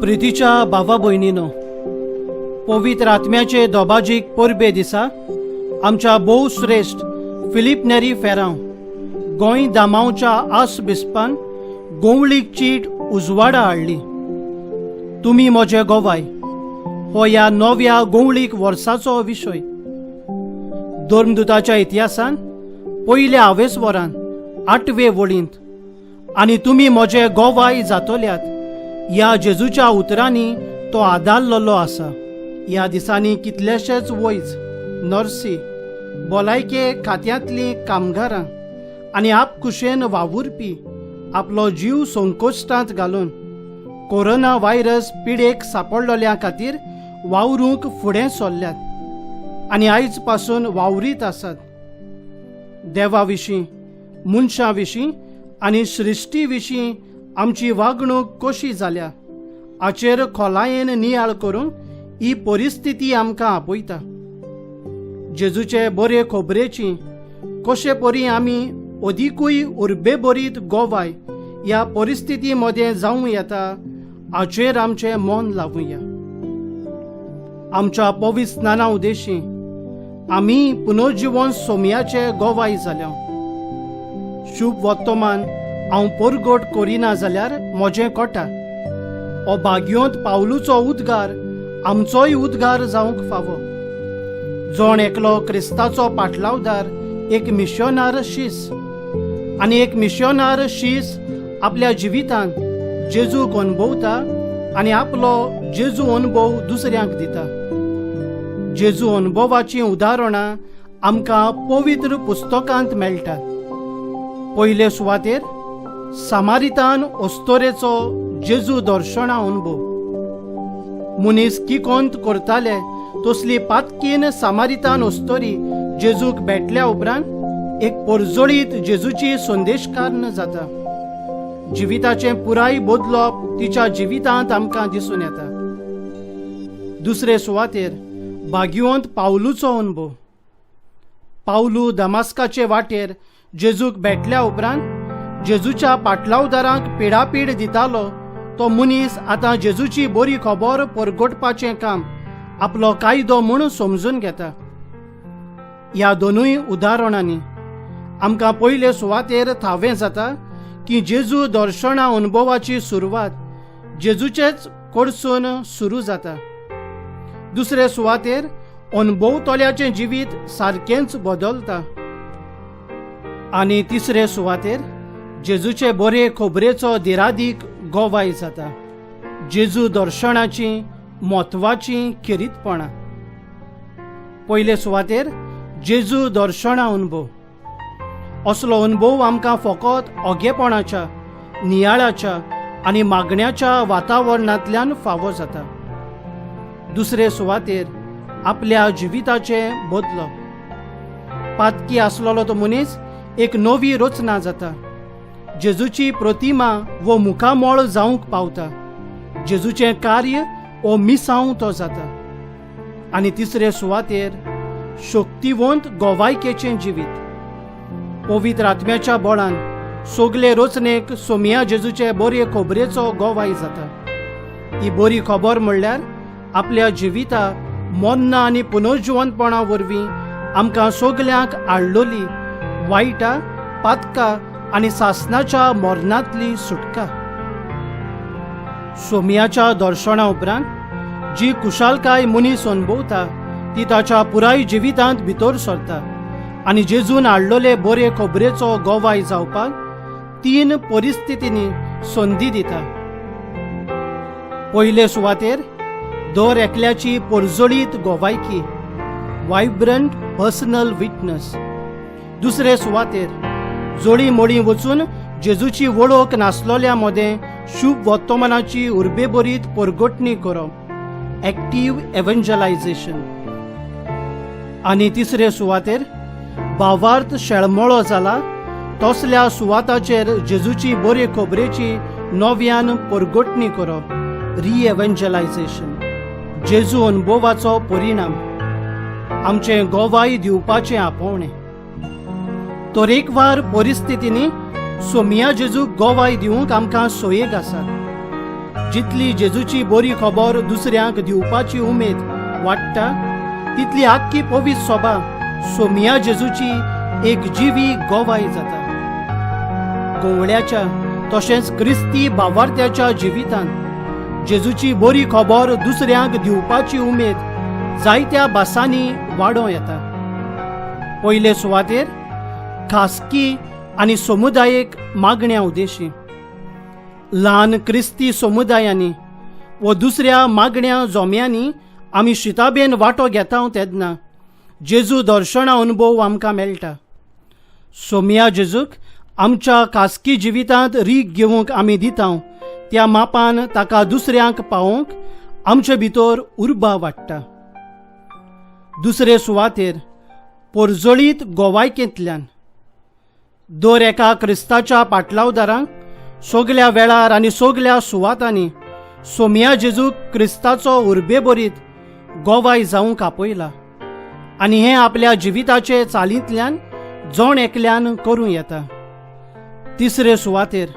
प्रितीच्या भावा भयणीनो, पवित्र आत्म्याचे दोबाजीक परबे दिसा आमच्या भोव श्रेश्ठ फिलीप नेरी फेरांव, गोंय दामावच्या आस बिस्पान गोवळीक चीट उजवाडा हाडली. तुमी म्हजे गोवाय हो ह्या नव्या गोवळीक वर्साचो विशय. धर्मदुताच्या इतिहासान पयल्या आवेसवरान आठवे वळींत "आनी तुमी म्हजे गोवाय जातल्यात" ह्या जेजूच्या उतरांनी तो आदारलेलो आसा. ह्या दिसांनी कितलेशेच वैज, नर्सी, भलायके खात्यांतलीं कामगारां आनी आपकुशेन वावुरपी आपलो जीव संकोश्टांत घालून कोरोना व्हायरस पिडेक सापडलेल्या खातीर वावरूंक फुडें सरल्यात आनी आयज पासून वावरीत आसात. देवा विशीं, मनशां विशीं आनी सृश्टी विशीं आमची वागणूक कशी जाल्या हाचेर खोलायेन नियाळ करूंक ही परिस्थिती आमकां आपयता. जेजूचे बरे खबरेची कशे परी आमी अदिकूय उर्बेभरीत गोवाय ह्या परिस्थिती मदें जावं येता हाचेर आमचें मन लावुया. आमच्या पवित्र स्नाना उदेशी आमी पुनर्जिवन सोमयाचे गोवाय जाल्या. शुभ वर्तमान हांव परगट करिना जाल्यार म्हजें कोटा हो भाग्योंत पावलूचो उद्गार आमचोय उद्गार जावंक फावो. जण एकलो क्रिस्ताचो पाटलावदार एक मिशनार शीस आनी एक मिशनार शीस आपल्या जिवितांत जेजूक अणभवता आनी आपलो जेजू अणभव दुसऱ्यांक दिता. जेजू अणभवाचीं उदाहरणां आमकां पवित्र पुस्तकांत मेळटात. पयले सुवातेर सामारितान अस्तोरेचो जेजू दर्शना अणभव. मनीस किकोंत करताले तसली पातकीन सामारितान अस्तोरी जेजूक भेटल्या उपरांत एक परजळीत जेजूची संदेशकार्ण जाता. जिविताचें पुराय बदलप तिच्या जिवितांत आमकां दिसून येता. दुसरे सुवातेर भाग्यवंत पावलूचो अणभव. पावलू दमास्काचे वाटेर जेजूक भेटल्या उपरांत जेजूच्या पाटलावदारांक पिडापीड दितालो तो मनीस आतां जेजूची बरी खबर परगटपाचें काम आपलो कायदो म्हूण समजून घेता. ह्या दोनूय उदाहरणांनी आमकां पयले सुवातेर थावें जाता की जेजू दर्शना अणभवाची सुरवात जेजूचेच कडसून सुरू जाता. दुसरे सुवातेर अणभवतल्याचें जिवीत सारकेंच बदलता आनी तिसरे सुवातेर जेजूचे बरे खबरेचो दिरादीक गोवाय जाता. जेजू दर्शनाची म्हत्वाची खेरीतपणां. पयले सुवातेर जेजू दर्शना अणभव. असलो अणभव आमकां फकत ओगेपणाच्या, नियाळाच्या आनी मागण्याच्या वातावरणांतल्यान फावो जाता. दुसरे सुवातेर आपल्या जिविताचें बदलप. पातकी आसलेलो तो मनीस एक नवी रचना जाता, जेजूची प्रतिमा वो मुखामळ जावंक पावता, जेजूचें कार्य वो मिसांव तो जाता. आनी तिसरे सुवातेर शक्तिवंत गोवायकेचें जिवीत. पवित्र आत्म्याच्या बळान सगले रचनेक सोमया जेजूचे बरे खबरेचो गोवाय जाता. ही बरी खबर म्हणल्यार आपल्या जिविता मोन्ना आनी पुनर्जिवंतपणा वरवीं आमकां सगल्यांक हाडलोली वायटा, पातका आनी सासनाच्या मरणांतली सुटका. सोमयाच्या दर्शना उपरांत जी कुशालकाय मनीस अणभवता ती ताच्या पुराय जिवितांत भितर सरता आनी जेजून हाडलोले बरे खबरेचो गोवाय जावपाक तीन परिस्थितींनी संदी दिता. पयले सुवातेर दर एकल्याची परजळीत गोवायकी, वायब्रंट पर्सनल विटनस. दुसरे सुवातेर जोळी मोळी वचून जेजूची वळख नासलोल्या मदें शुभ वर्तमानाची उर्बेभरीत परगटणी करप, एक्टीव एव्हंजलायझेशन. आनी तिसरे सुवातेर भावार्थ शेळमळो जाला तसल्या सुवाताचेर जेजूची बरे खबरेची नव्यान परगटणी करप, रिएव्हंजलायझेशन. जेजू अणभवाचो परिणाम आमचें गोवाय दिवपाचें आपोवणें. तरेकवार परिस्थितींनी सोमया जेजूक गोवाय दिवंक आमकां सोयेक आसात. जितली जेजूची बरी खबर दुसऱ्यांक दिवपाची उमेद वाडटा, तितली आख्खी पवित्र सोबा सोमिया जेजूची एक जिवी गोवाय जाता. गोवळ्याच्या तशेंच क्रिस्ती भावार्थ्याच्या जिवितान जेजूची बरी खबर दुसऱ्यांक दिवपाची उमेद जायत्या भासांनी वाडोवं येता. पयले सुवातेर खासगी आनी समुदायीक मागण्या उद्देशी ल्हान क्रिस्ती समुदायांनी वो दुसऱ्या मागण्या जोम्यांनी आमी शिताबेन वांटो घेता तेन्ना जेजू दर्शना अनुभव आमकां मेळटा. सोमिया जेजूक आमच्या खासगी जिवितांत रीग घेवंक आमी दिता त्या मापान ताका दुसऱ्यांक पावोवंक आमचे भितर उर्बा वाडटा. दुसरे सुवातेर पोरजळीत गोवायकेंतल्यान दर एका क्रिस्ताच्या पाटलावदारांक सगल्या वेळार आनी सगल्या सुवातांनी सोमिया जेजूक क्रिस्ताचो उर्बेभरीत गोवाय जावंक आपयला आनी हें आपल्या जिविताचे चालींतल्यान जण एकल्यान करूं येता. तिसरे सुवातेर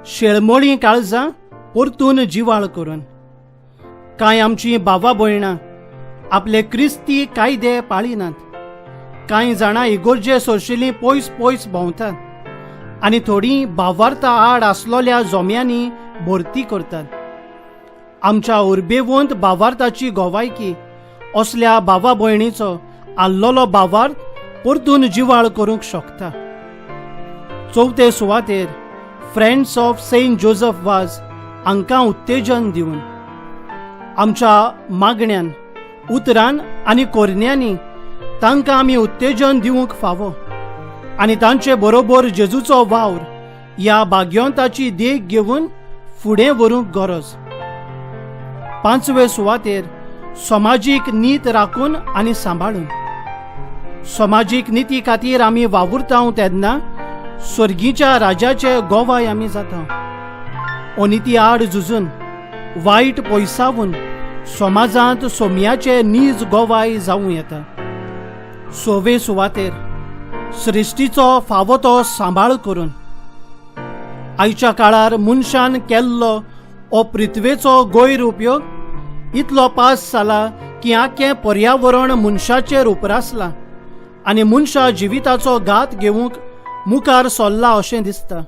शेळमोळीं काळजां परतून जिवाळ करून कांय आमचीं भावा भयणां आपले क्रिस्ती कायदे पाळिनात, कांय जाणां इगोर्जे सोरशिलीं पयस पयस भोंवतात आनी थोडीं भावार्था आड आसलोल्या जोम्यांनी भरती करतात. आमच्या उर्बेवंत भावार्थाची गोवायकी असल्या भावा भयणीचो आल्लोलो भावार्थ परतून जिवाळ करूंक शकता. चवथे सुवातेर Friends of Saint Joseph Vaz हांकां उत्तेजन दिवन आमच्या मागण्यान, उतरान आनी कोरण्यांनी तांकां आमी उत्तेजन दिवंक फावो आनी तांचे बरोबर जेजूचो वावर ह्या भाग्यवंताची देख घेवन फुडें व्हरूंक गरज. पांचवे सुवातेर समाजीक नीत राखून आनी सांबाळून समाजीक निती खातीर आमी वावुरता तेन्ना स्वर्गीच्या राजाचे गोवाय आमी जाता. अनिती आड झुजून वायट पयसावून समाजांत सोम्याचे नीज गोवाय जावं येता. सवे सुवातेर सृश्टीचो फावो तो सांबाळ करून आयच्या काळार मनशान केल्लो हो पृथ्वेचो गैर उपयोग इतलो पास जाला की आख्खें पर्यावरण मनशाचेर उपरासलां आनी मनशा जिविताचो घात घेवंक मुखार सरला अशें दिसता.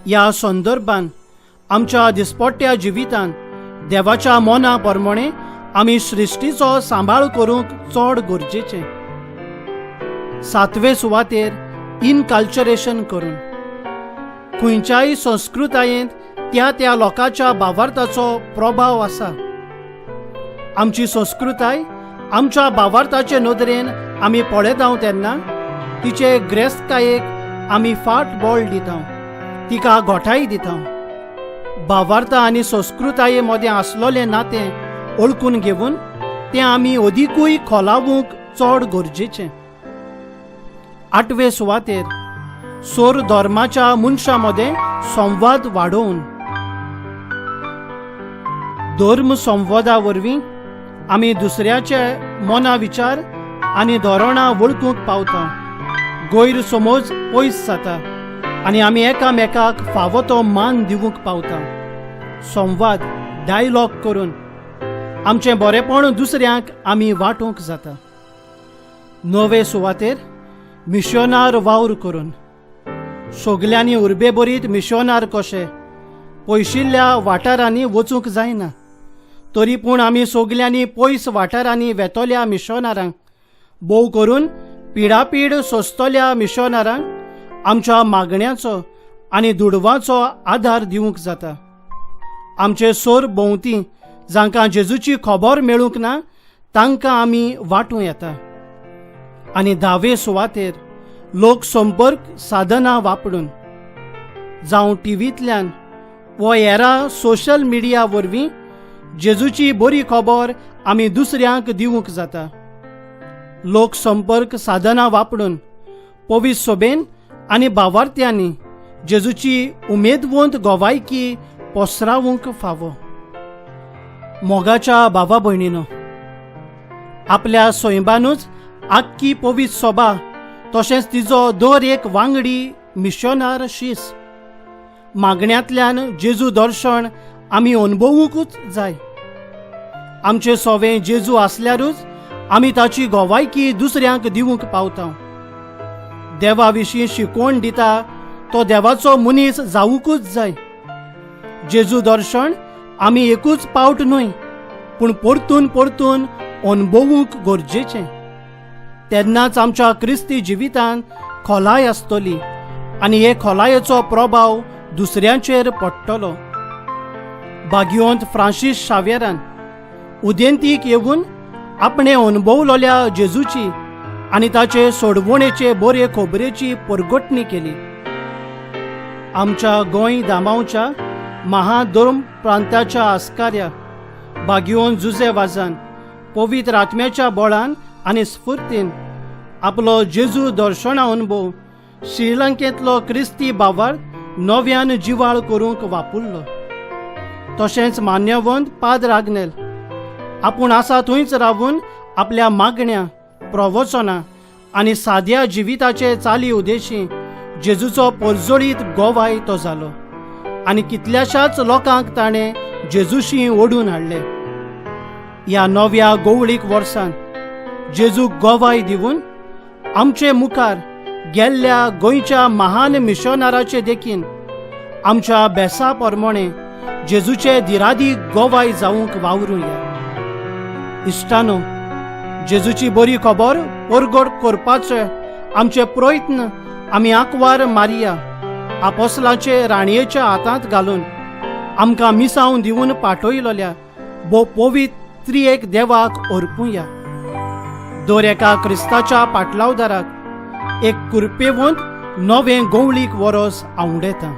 ह्या संदर्भान आमच्या दिसपट्ट्या जिवितान देवाच्या मना प्रमाणे आमी सृश्टीचो सांबाळ करूंक चड गरजेचें. सातवे सुवातेर इनकल्चरेशन करून खंयच्याय संस्कृतायेंत त्या त्या लोकांच्या भावार्थाचो प्रभाव आसा. आमची संस्कृताय आमच्या भावार्थाचे नदरेन आमी पळयता तेन्ना तिचे ग्रेस्तकायेक आमी फाट बळ दिता, तिका घोटाय दिता. भावार्था आनी संस्कृताये मदें आसलोलें नातें वळखून घेवन तें आमी अदिकूय खोलावूंक चड गरजेचें. आठवे सुवातेर सोर धर्माच्या मनशां मदें संवाद वाडोवन धर्म संवादा वरवीं आमी दुसऱ्याचे मना विचार आनी धोरणां वळखूंक पावता, गैरसमज पयस जाता आनी आमी एकामेकाक फावो तो मान दिवंक पावता. संवाद डायलॉग करून आमचें बरेपण दुसऱ्यांक आमी वांटूंक जाता. नवे सुवातेर मिशनार वावर करून सगल्यांनी उर्बेभरीत मिशनार कशे पयशिल्ल्या वाठारांनी वचूंक जायना, तरी पूण आमी सगल्यांनी पयस वाठारांनी वेतोल्या मिशनारांक, भोव करून पिडापीड सोंसतल्या मिशनारांक आमच्या मागण्याचो आनी दुडवाचो आदार दिवंक जाता. आमचे सोर भोंवती जांकां जेजूची खबर मेळूंक ना तांकां आमी वांटूं येता. आनी धावे सुवातेर लोक संपर्क साधनां वापरून जावं टिवींतल्यान वो हेरां सोशल मिडिया वरवीं जेजूची बरी खबर आमी दुसऱ्यांक दिवंक जाता. लोक संपर्क साधनां वापरून पवित्र सोबेन आनी भावार्थ्यांनी जेजूची उमेदवंत गोवायकी पसरावूंक फावो. मोगाच्या भावा भयणीनो, आपल्या सैमानूच आख्खी पवित्र सोबा तशेंच तिजो दर एक वांगडी मिशनार शीस मागण्यांतल्यान जेजू दर्शन आमी अणभवूंकूच जाय. आमचे सोवे जेजू आसल्यारूच आमी ताची गोवायकी दुसऱ्यांक दिवंक पावता. देवा विशीं शिकवण दिता तो देवाचो मनीस जावंकूच जाय. जेजू दर्शन आमी एकूच पावट न्हय पूण परतून परतून अणभवूंक गरजेचें. तेन्नाच आमच्या क्रिस्ती जिवितांत खोलाय आसतली आनी हे खोलायेचो प्रभाव दुसऱ्यांचेर पडटलो. भाग्यवंत फ्रांसीस शाव्येरान उदेंतीक येवन आपणे अणभवलोल्या जेजूची आनी ताचे सोडवणेचे बरे खबरेची परगटणी केली. आमच्या गोंय दामावच्या महाधर्म प्रांताच्या आस्कार्या भाग्यवंत जुजे वाजान पवित्र आत्म्याच्या बळान आनी स्फुर्तीन आपलो जेजू दर्शना अणभव श्रीलंकेंतलो क्रिस्ती भावार्थ नव्यान जिवाळ करूंक वापुरलो. तशेंच मान्यवंत पाद्र आग्नेल आपूण आसा थंयच रावून आपल्या मागण्या, प्रवचनां आनी साद्या जिविताचे चाली उदेशी जेजूचो परजळीत गोवाय तो जालो आनी कितल्याशाच लोकांक ताणें जेजूशी ओडून हाडले. ह्या नव्या गोवळीक वर्सान जेजूक गोवाय दिवन आमचे मुखार गेल्ल्या गोंयच्या महान मिशनाराचे देखीन आमच्या बेसा प्रमाणे जेजूचे दिरादी गोवाय जावंक वावरुया. इश्टानो, जेजूची बरी खबर परगट करपाचे आमचे प्रयत्न आमी आंकवार मारिया आपोसलाचे राणयेच्या हातांत घालून आमकां मिसांव दिवन पाठयलोल्या भोव पवित्र त्रिएक देवाक अर्पुया. दर एका क्रिस्ताच्या पाटलावदाराक एक कुरपेवंत नवें गोवळीक वरोस आवडेता.